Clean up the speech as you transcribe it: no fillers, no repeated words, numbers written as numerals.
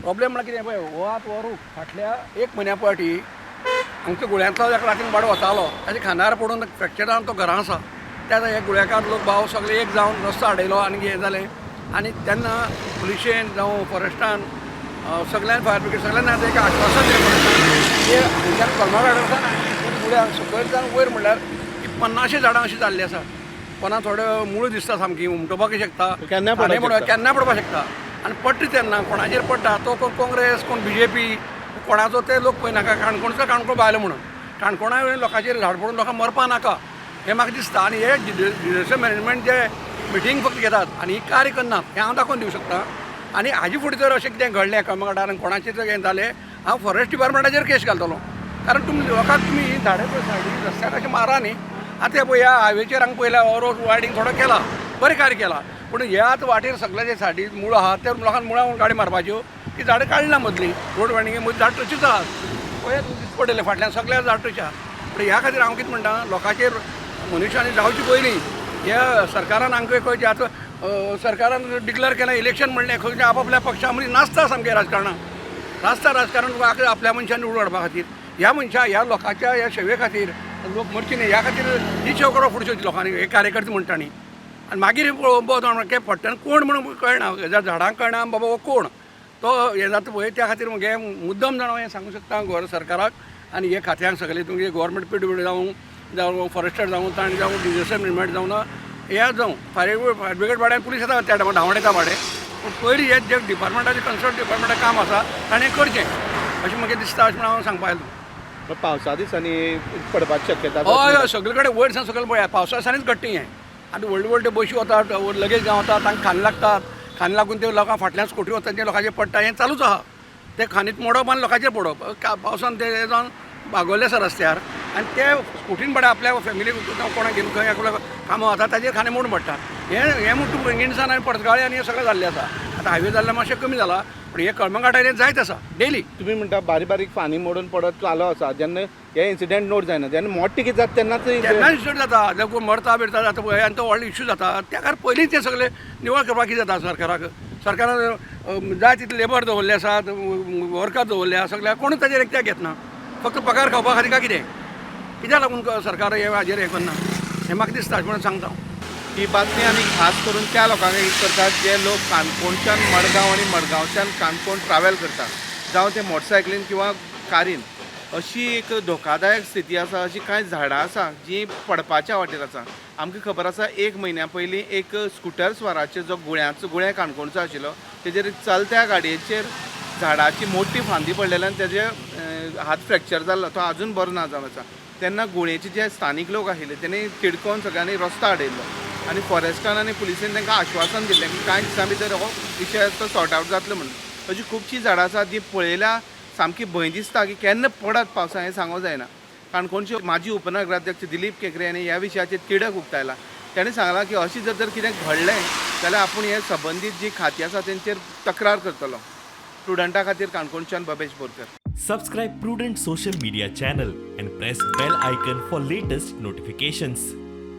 Problem म्हळ्यार कितें पळय, हो आतां हो रूख फाटल्या एक म्हयन्या फाटी आमच्या गुळ्यांतलो एका रातीन बाडो वतालो, ताच्या खांदार पडून फ्रॅक्चर जावन तो घरां आसा. त्या हे गुळ्याकार लोक भाव सगळे एक जावन रस्तो आडयलो आनी हें जालें. आनी तेन्ना पुलिशेन जावं फॉरेस्टान सगळ्यान फायर ब्रिगेड सगळ्यांनी आतां एक आश्वासन दिलें फॉरेस्टान की हांगच्यान कलमा गार्डनसान गुळ्या सकयल जावन वयर म्हणल्यार 50 झाडां अशीं जाल्लीं आसा. कोणा थोडे मूळ दिसता सामकी उमटोवपाक शकता, केन्ना पडपाक शकता, केन्ना पडपाक शकता. आनी पडटा तेन्ना कोणाचेर पडटा तो कोण काँग्रेस कोण बीजेपी कोणाचो ते लोक पळयनाका. काणकोणचो काणकोण भायलो म्हणून काणकोणा लोकांचेर झाड पडून लोकांक मरपा नाका हें म्हाका दिसता. आनी हे डिजास्टर मॅनेजमेंट जे मिटींग फक्त घेतात आनी ही कार्य करनात हें हांव दाखोवन दिवंक शकता. आनी हाजे फुडें जर अशें कितें घडलें कळमगाटार कोणाचें जर हें जालें, हांव फॉरेस्ट डिपार्टमेंटाचेर केस घालतलो. कारण तुमी लोकांक तुमी ही झाडां पळय सायडीन रस्त्यार अशें मारा न्ही. आतां हे पळय ह्या हायवेचेर हांगा पळयल्या हो रोड वायडींग थोडो केला, बरें कार्य केलां, पूण ह्या आतां वाटेर सगळे जे सायडीन मुळां आहा ते लोकांक मुळां गाडी मारपाच्यो ती झाडां काडना मदलीं रोड वायडींगे मदीं झाड तशीच आहात पळयात दिसपडलें पडलें फाटल्यान सगळ्या झाड तशीं आहा. पूण ह्या खातीर हांव कितें म्हणटा, लोकांचेर मनुष्यानी जावचे पयलीं ह्या सरकारान आमकां खंय आतां सरकारान डिक्लेर केलें इलेक्शन म्हणलें, खंयच्या आपापल्या पक्षा मदीं नाचता सामकें राजकारणां नाचता राजकारण आपल्या मनशान निवडून हाडपा खातीर. ह्या मनशां ह्या लोकांच्या ह्या सेवे खातीर लोक मरचे न्ही ह्या खातीर ही सेवा करप फुडें सरची लोकांनी, हे कार्यकर्ते म्हणटा न्ही. आनी मागीर पळोवप पडटा कोण म्हणून कळना, झाडांक कळना बाबा हो कोण तो हें जाता पळय. त्या खातीर मगे मुद्दम जाणा हें सांगूंक शकता गोर सरकाराक आनी हे खात्यांक सगळे तुमगे गव्हर्मेंट पी जावं जावं फॉरेस्टर जावं ताणें जावं डिजास्टर मॅनेजमेंट जावं ना हे जावं फायर ब्रिगेड भाड्यान पुलीस येता त्या टायमार धांवड येता भाडें. पूण पयलीं हे जे डिपार्टमेंटाचें कन्सर्न डिपार्टमेंटाचें काम आसा ताणें करचें अशें म्हाका दिसता, अशें म्हणून हांव सांगपा आयलो. पावसा दिसांनी पडपाची शक्यता? हय हय, सगळे कडेन वयर सावन सगळें पळया पावसा दिसांनीच घडटा हें. आतां व्हडले व्हडले बशी वतात, लगेज गावतात, तांकां खांद लागतात, खांद लागून ते लोकां फाटल्यान स्कुटी वतात ते लोकांचेर पडटा, हें चालूच आहा. ते खांदीत मोडप आनी लोकांचेर पडप. पावसान ते जावन बागवल्ले आसा रस्त्यार आनी ते स्कुटीन पडटा आपल्या फॅमिलीक कोणाक घेवन खंय आपल्या कामां वता ताचेर खांदे मोडून पडटा. हें हें म्हूण तूं इंगिणसान आनी पडगाळे आनी हें सगळें जाल्लें आसा. आतां हायवे जाल्ल्यान मातशें कमी जाला, पूण हें कळमघाटार जायत आसा डेली. तुमी म्हणटा बारीक बारीक फांदी मोडून पडत चालू आसा, जेन्ना हे इन्सिडेंट नोट जायना, जेन्ना मोठे कितें जाता तेन्नाच तेन्ना इन्सिडंट जाता, जेन्ना कोण मरता बिरता जाता पळय आनी तो व्हडलो इश्यू जाता. त्या खातीर पयलींच तें सगळें निवळ करपाक कितें जाता सरकाराक. सरकारान जाय तितले लेबर दवरले आसात, वर्कर दवरले आसा, सगळ्या कोणूच ताजेर एकट्याक घेतना फक्त पगार खावपा खातीर काय कितें कित्याक लागून सरकार हे हाजेर हें करना हें म्हाका दिसता अशें म्हणून सांगता. ही बातमी आमी खास करून त्या लोकांक करतात जे लोक काणकोणच्यान मडगांव आनी मडगांवच्यान काणकोण ट्रॅव्हल करतात, जावं ते मोटरसायकलीन किंवा कारीन. अशी एक धोकादायक स्थिती आसा, अशी कांय झाडां आसा जीं पडपाच्या वाटेर आसा. आमकां खबर आसा एक म्हयन्या पयलीं एक स्कुटर स्वाराचेर जो गुळ्या काणकोणचो आशिल्लो तेजेर चलत्या गाडयेचेर झाडाची मोठी फांदी पडलेल्यान तेजे हात फ्रॅक्चर जाल्लो, तो आजून बरो ना जावन आसा. तेन्ना गुळेचे जे स्थानीक लोक आशिल्ले तेणी तिडकोवन सगळ्यांनी रस्तो आडयल्लो आनी फॉरेस्टान आनी पुलिसेन तांकां आश्वासन दिल्लें की कांय दिसां भितर हो विशय आसा तो सॉर्ट आवट जातलो म्हणून. अशी खुबशीं झाडां आसा जीं पळयल्या सामकी भंय दिसता की केन्ना पडत पावसान हें सांगूंक जायना. काणकोणचे माजी उपनगराध्यक्ष दिलीप केंकरे हांणी ह्या विशयाचेर तिडक उक्तायला. ताणें सांगलां की अशें जर तर कितें घडलें जाल्यार आपूण हे संबंदीत जी खातीं आसा तेंचेर तक्रार करतलो. प्रुडंटा खातीर काणकोणच्यान Babesh Borkar. Subscribe Prudent social media channel and press bell icon for latest notifications.